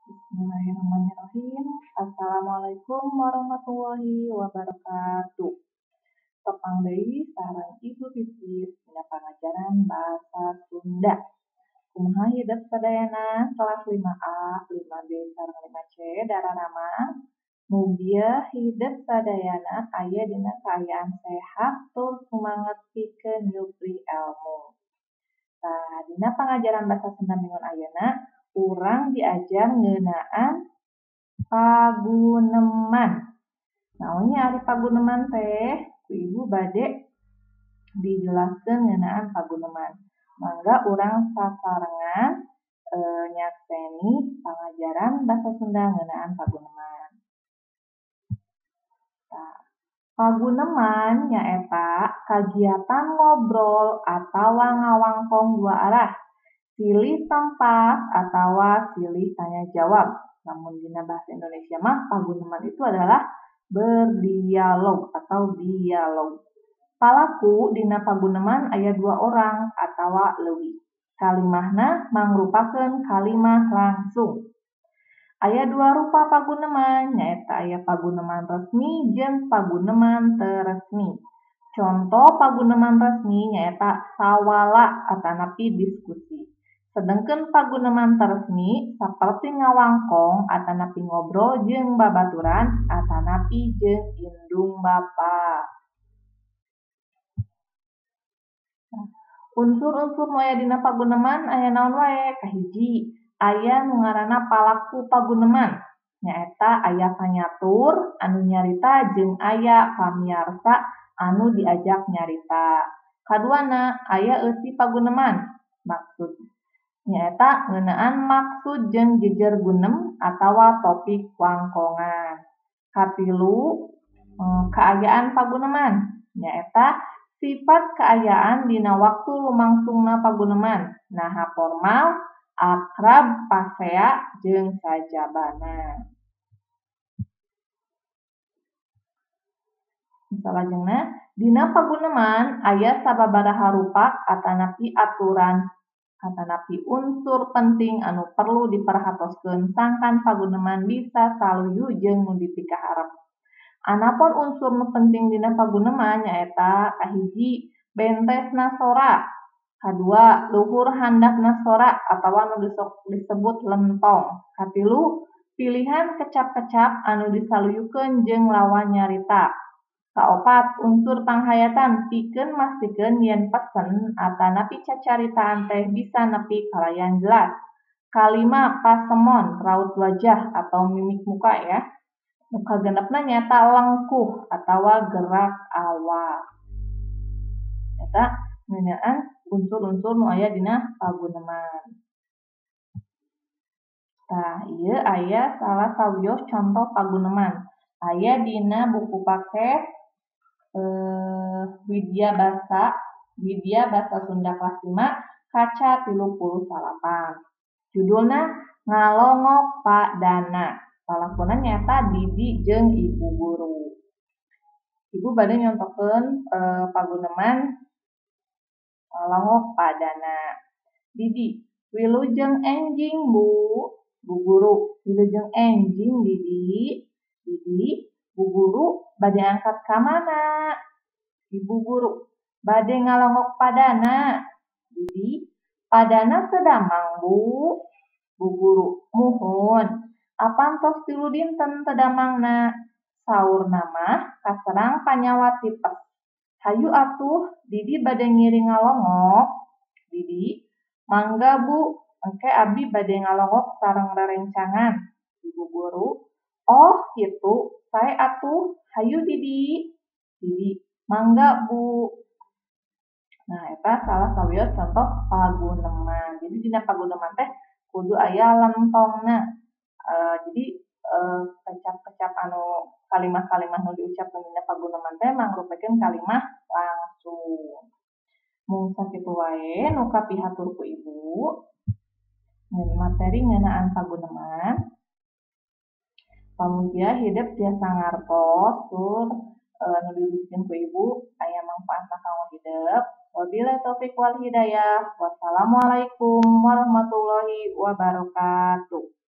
Bismillahirrahmanirrahim. Assalamualaikum warahmatullahi wabarakatuh. Tepang deui sareng Ibu Pipit dina pangajaran Bahasa Sunda. Kumaha hidep sadayana kelas 5A, 5B sareng 5C dararamang? Mugia hidep sadayana aya dina kaayaan sehat tur sumanget pikeun nyupri elmu. Tah, dina pangajaran Bahasa Sunda minggon ayeuna urang diajar ngeunaan paguneman. Naon nya ari paguneman teh? Ku Ibu bade dijelaskeun ngeunaan paguneman. Mangga urang sasarengan nyakseni pangajaran Bahasa Sunda ngeunaan paguneman. Tah, paguneman nyaeta kagiatan ngobrol atawa ngawangkong dua arah, silih tempat atawa silih tanya jawab. Namun dina bahasa Indonesia mah paguneman itu adalah berdialog atau dialog. Palaku dina paguneman aya dua orang atawa leuwih. Kalimahna mangrupakeun kalimah langsung. Aya dua rupa paguneman, nyaeta aya paguneman resmi jeung paguneman teu resmi. Contoh paguneman resmi nyaeta sawala atanapi diskusi. Sedengkeun paguneman teu resmi saperti ngawangkong atanapi ngobrol jeung babaturan atanapi jeung indung bapa. Unsur-unsur nu aya dina paguneman aya naon wae? Kahiji, aya nu ngaranna palaku paguneman, nyaeta aya panyatur anu nyarita jeung aya pamiarsa anu diajak nyarita. Kaduana aya eusi paguneman, maksud nyaeta ngeunaan maksud jeung jejer gunem atawa topik wangkongan. Katilu, kaayaan paguneman, nyaeta sifat kaayaan dina waktu lumangsungna paguneman, naha formal, akrab, pasea, jeung sajabana. Salajengna, dina paguneman aya sababaraha rupa atanapi aturan atanapi unsur penting anu perlu diperhatoskeun sangkan paguneman bisa saluyu jeung nu dipikaharep. Anapun unsur nu penting dina paguneman nyaeta kahiji, bentesna sora, kadua luhur handapna sora atawa nu disebut lentong, katilu pilihan kecap-kecap anu disaluyukeun jeung lawan nyarita, kaopat unsur panghayatan pikeun mastikeun yen pesen atanapi cacaritaan teh bisa nepi kalayan jelas, kalima pasemon raut wajah atau mimik muka ya. Nu kagenepna nyaeta lengkuh atawa gerak awak. Eta ngeunaan unsur-unsur nu aya dina paguneman. Tah, ieu aya salah sawios contoh paguneman. Aya dina buku paket Widya Bahasa Sunda kelas 5 kaca 38. Judulna Ngalongok Padana. Palakona nyaeta Didi jeung Ibu Guru. Ibu bade nyontokeun paguneman Ngalongok Padana. Didi, wilujeng enjing Bu. Bu Guru, wilujeng enjing Didi. Didi, Bu Guru bade angkat ka mana? Ibu Guru, bade ngalongok padana. Didi, padana teu damang Bu. Bu Guru, muhun. Apan tos 3 dinten teu damangna? Saurna mah kaserang panyawa tipes. Hayu atuh, Didi bade ngiring ngalongok. Didi, mangga Bu, engke abdi bade ngalongok sareng rerencangan. Ibu Guru, oh kitu, sae atuh, hayu Didi. Didi, mangga Bu. Nah, eta salah sawios contoh paguneman. Jadi dina paguneman teh kudu aya lentongna. Jadi kecap-kecap anu kalimah-kalimah nu diucapkeun dina paguneman teh mangrupakeun kalimah langsung. Mung sakitu wae nu kapihatur ku Ibu materi ngeunaan paguneman. Pamugia hidep tiasa ngartos tur nu didugikeun ku Ibu aya mangfaatna kanggo hidep. Wabillahi taufik wal hidayah. Wassalamualaikum warahmatullahi wabarakatuh.